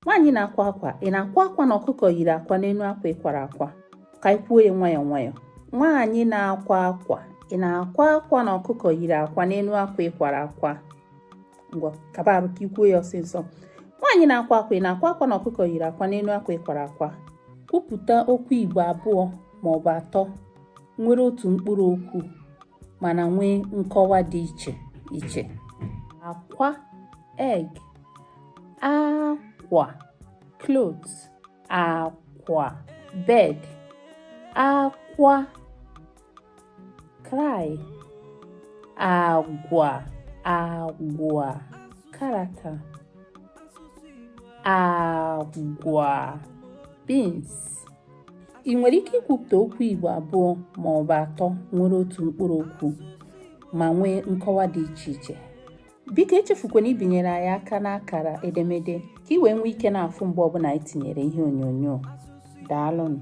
Nwaanyị na-akwa akwa, ị na-akwa akwa na ọkụkọ yiri akwa n'elu akwa ị kwara akwa? Ka anyị kwuo ya nwayọọ nwayọọ. Nwaanyị na-akwa akwa, ị na-akwa akwa na ọkụkọ yiri akwa n'elu akwa ị kwara akwa? Ngwa, kaba arụ ka i kwuo ya ọsịsọ. Nwaanyị na-akwa akwa, ị na-akwa akwa na ọkụkọ yiri akwa n'elu akwa ị kwara akwa? Kwupụta okwu Igbo abụọ ma ọ bụ atọ nwere otu mkpụrụ okwu mana nwee nkọwa dị iche iche. Akwa, egg. Akwa, clothes. Akwa, bed. Akwa, cry. Agwa, agwa, character. Agwa, beans. Ị nwere ike ikwupụta okwu Igbo abụọ ma ọ bụ atọ nwere otu mkpụrụ okwu ma nwee nkọwa dị iche iche? Biko echefukwana ibinyere anyị aka n'akara edemede ka ị wee nwee ike na-afụ mgbe ọbụla anyị tinyere ihe onyonyo. Daalụnụ.